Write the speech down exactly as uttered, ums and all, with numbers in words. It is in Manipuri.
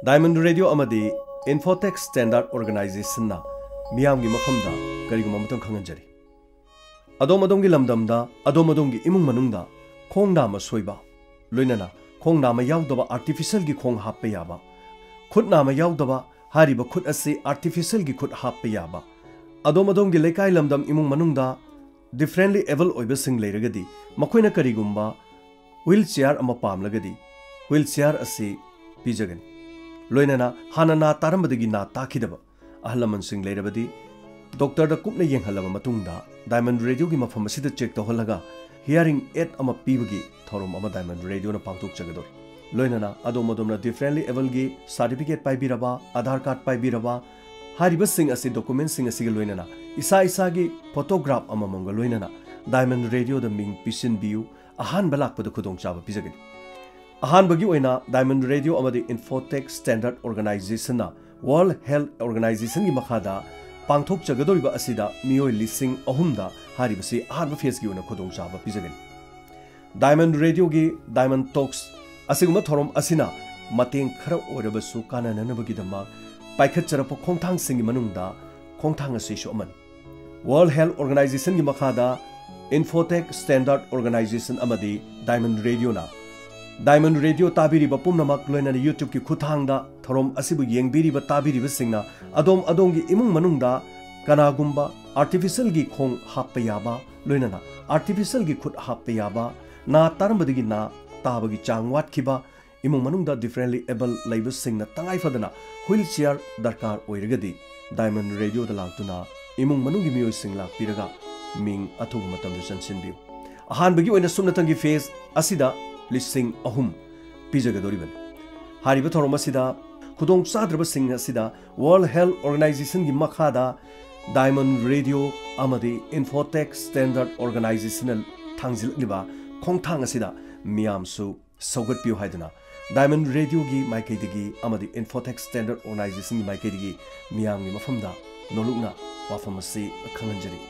Diamond Radio ꯑꯃꯗꯤ Infotech Standard Organizationꯅ ꯃꯤꯌꯥꯝꯒꯤ ꯃꯐꯝꯗ ꯀꯔꯤꯒꯨꯝꯕ ꯑꯃꯇꯪ ꯈꯪꯍꯟꯖꯔꯤ꯫ ꯑꯗꯣꯝ ꯑꯗꯣꯝꯒꯤ ꯂꯝꯗꯝꯗ, ꯑꯗꯣꯝ ꯑꯗꯣꯝꯒꯤ ꯏꯃꯨꯡ ꯃꯅꯨꯡꯗ ꯈꯣꯡ ꯅꯥꯝꯃ ꯁꯣꯏꯕ, ꯂꯣꯏꯅꯅ ꯈꯣꯡ ꯅꯥꯝꯃ ꯌꯥꯎꯗꯕ artificialꯒꯤ ꯈꯣꯡ ꯍꯥꯞꯄ ꯌꯥꯕ, ꯈꯨꯠ ꯅꯥꯝꯃ ꯌꯥꯎꯗꯕ, ꯍꯥꯏꯔꯤꯕ ꯈꯨꯠ ꯑꯁꯤ artificialꯒꯤ ꯈꯨꯠ ꯍꯥꯞꯄ ꯌꯥꯕ, ꯑꯗꯣꯝ ꯑꯗꯣꯝꯒꯤ ꯂꯩꯀꯥꯏ ꯂꯝꯗꯝ ꯏꯃꯨꯡ ꯃꯅꯨꯡꯗ differently able ꯑꯣꯏꯕꯁꯤꯡ ꯂꯩꯔꯒꯗꯤ, ꯃꯈꯣꯏꯅ ꯀꯔꯤꯒꯨꯝꯕ wheelchair ꯑꯃ ꯄꯥꯝꯂꯒꯗꯤ, wheelchair ꯑꯁꯤ ꯄꯤꯖꯒꯅꯤ꯫ ꯂꯣꯏꯅꯅ ꯍꯥꯟꯅ ꯅꯥ ꯇꯥꯔꯝꯕꯗꯒꯤ ꯅꯥ ꯇꯥꯈꯤꯗꯕ ꯑꯍꯜ ꯂꯃꯟꯁꯤꯡ ꯂꯩꯔꯕꯗꯤ, ꯗꯣꯛꯇꯔꯗ ꯀꯨꯞꯅ ꯌꯦꯡꯍꯜꯂꯕ ꯃꯇꯨꯡꯗ Diamond Radioꯒꯤ ꯃꯐꯝ ꯑꯁꯤꯗ check ꯇꯧꯍꯜꯂꯒ hearing aid ꯑꯃ ꯄꯤꯕꯒꯤ ꯊꯧꯔꯝ ꯑꯃ Diamond Radioꯅ ꯄꯥꯡꯊꯣꯛꯆꯒꯗꯧꯔꯤ꯫ ꯂꯣꯏꯅꯅ ꯑꯗꯣꯝ ꯑꯗꯣꯝꯅ differently ableꯒꯤ certificate ꯄꯥꯏꯕꯤꯔꯕ, Aadhaar card ꯄꯥꯏꯕꯤꯔꯕ, ꯍꯥꯏꯔꯤꯕꯁꯤꯡ ꯑꯁꯤ, documentꯁꯤꯡ ꯑꯁꯤꯒ ꯂꯣꯏꯅꯅ ꯏꯁꯥ ꯏꯁꯥꯒꯤ photograph ꯑꯃꯃꯝꯒ ꯂꯣꯏꯅꯅ Diamond Radioꯗ ꯃꯤꯡ ꯄꯤꯁꯤꯟꯕꯤꯌꯨ꯫ ꯑꯍꯥꯟꯕ ꯂꯥꯛꯄꯗ ꯈꯨꯗꯣꯡꯆꯥꯕ ꯄꯤꯖꯒꯅꯤ꯫ ꯑꯍꯥꯟꯕꯒꯤ ꯑꯣꯏꯅ Diamond Radio ꯑꯃꯗꯤ Infotech Standard Organizationꯅ World Health Organizationꯒꯤ ꯃꯈꯥꯗ ꯄꯥꯡꯊꯣꯛꯆꯒꯗꯧꯔꯤꯕ ꯑꯁꯤꯗ ꯃꯤꯑꯣꯏ ꯂꯤꯁꯤꯡ ꯑꯍꯨꯝꯗ ꯍꯥꯏꯔꯤꯕꯁꯤ ꯑꯍꯥꯟꯕ phaseꯀꯤ ꯑꯣꯏꯅ ꯈꯨꯗꯣꯡꯆꯥꯕ ꯄꯤꯖꯒꯅꯤ꯫ Diamond Radioꯒꯤ Diamond Talks ꯑꯁꯤꯒꯨꯝꯕ ꯊꯧꯔꯝ ꯑꯁꯤꯅ ꯃꯇꯦꯡ ꯈꯔ ꯑꯣꯏꯔꯕꯁꯨ ꯀꯥꯟꯅꯅꯅꯕꯒꯤꯗꯃꯛ ꯄꯥꯏꯈꯠꯆꯔꯛꯄ ꯈꯣꯡꯊꯥꯡꯁꯤꯡꯒꯤ ꯃꯅꯨꯡꯗ ꯈꯣꯡꯊꯥꯡ ꯑꯁꯤꯁꯨ ꯑꯃꯅꯤ꯫ World Health Organizationꯒꯤ ꯃꯈꯥꯗ Infotech Standard Organization ꯑꯃꯗꯤ Diamond Radioꯅ, Diamond Radio ꯇꯥꯕꯤꯔꯤꯕ ꯄꯨꯝꯅꯃꯛ, ꯂꯣꯏꯅꯅ YouTubeꯀꯤ ꯈꯨꯠꯊꯥꯡꯗ ꯊꯧꯔꯝ ꯑꯁꯤꯕꯨ ꯌꯦꯡꯕꯤꯔꯤꯕ ꯇꯥꯕꯤꯔꯤꯕꯁꯤꯡꯅ ꯑꯗꯣꯝ ꯑꯗꯣꯝꯒꯤ ꯏꯃꯨꯡ ꯃꯅꯨꯡꯗ ꯀꯅꯥꯒꯨꯝꯕ artificialꯒꯤ ꯈꯣꯡ ꯍꯥꯞꯄ ꯌꯥꯕ, ꯂꯣꯏꯅꯅ artificialꯒꯤ ꯈꯨꯠ ꯍꯥꯞꯄ ꯌꯥꯕ, ꯅꯥ ꯇꯥꯔꯝꯕꯗꯒꯤ ꯅꯥ ꯇꯥꯕꯒꯤ ꯆꯥꯡ ꯋꯥꯠꯈꯤꯕ, ꯏꯃꯨꯡ ꯃꯅꯨꯡꯗ differently able ꯂꯩꯕꯁꯤꯡꯅ ꯇꯉꯥꯏ ꯐꯗꯅ wheelchair ꯗꯔꯀꯥꯔ ꯑꯣꯏꯔꯒꯗꯤ Diamond Radioꯗ ꯂꯥꯛꯇꯨꯅ ꯏꯃꯨꯡ ꯃꯅꯨꯡꯒꯤ ꯃꯤꯑꯣꯏꯁꯤꯡ ꯂꯥꯛꯄꯤꯔꯒ ꯃꯤꯡ ꯑꯊꯨꯕ ꯃꯇꯝꯗ ꯆꯟꯁꯤꯟꯕꯤꯌꯨ꯫ ꯑꯍꯥꯟꯕꯒꯤ ꯑꯣꯏꯅ ꯁꯨꯞꯅꯇꯪꯒꯤ phase ꯑꯁꯤꯗ ꯂꯤꯁꯤꯡ ꯑꯍꯨꯝ ꯄꯤꯖꯒꯗꯧꯔꯤꯕꯅꯤ꯫ ꯍꯥꯏꯔꯤꯕ ꯊꯧꯔꯝ ꯑꯁꯤꯗ ꯈꯨꯗꯣꯡ ꯆꯥꯗ꯭ꯔꯕꯁꯤꯡ ꯑꯁꯤꯗ World Health Organizationꯒꯤ ꯃꯈꯥꯗ Diamond Radio ꯑꯃꯗꯤ Infotech Standard Organizationꯅ ꯊꯥꯡꯖꯤꯜꯂꯛꯂꯤꯕ ꯈꯣꯡꯊꯥꯡ ꯑꯁꯤꯗ ꯃꯤꯌꯥꯝꯁꯨ ꯁꯧꯒꯠꯄꯤꯌꯨ ꯍꯥꯏꯗꯨꯅ Diamond Radioꯒꯤ ꯃꯥꯏꯀꯩꯗꯒꯤ ꯑꯃꯗꯤ Infotech Standard Organizationꯒꯤ ꯃꯥꯏꯀꯩꯗꯒꯤ ꯃꯤꯌꯥꯝꯒꯤ ꯃꯐꯝꯗ ꯅꯣꯂꯨꯛꯅ ꯋꯥꯐꯝ ꯑꯁꯤ ꯈꯪꯍꯟꯖꯔꯤ꯫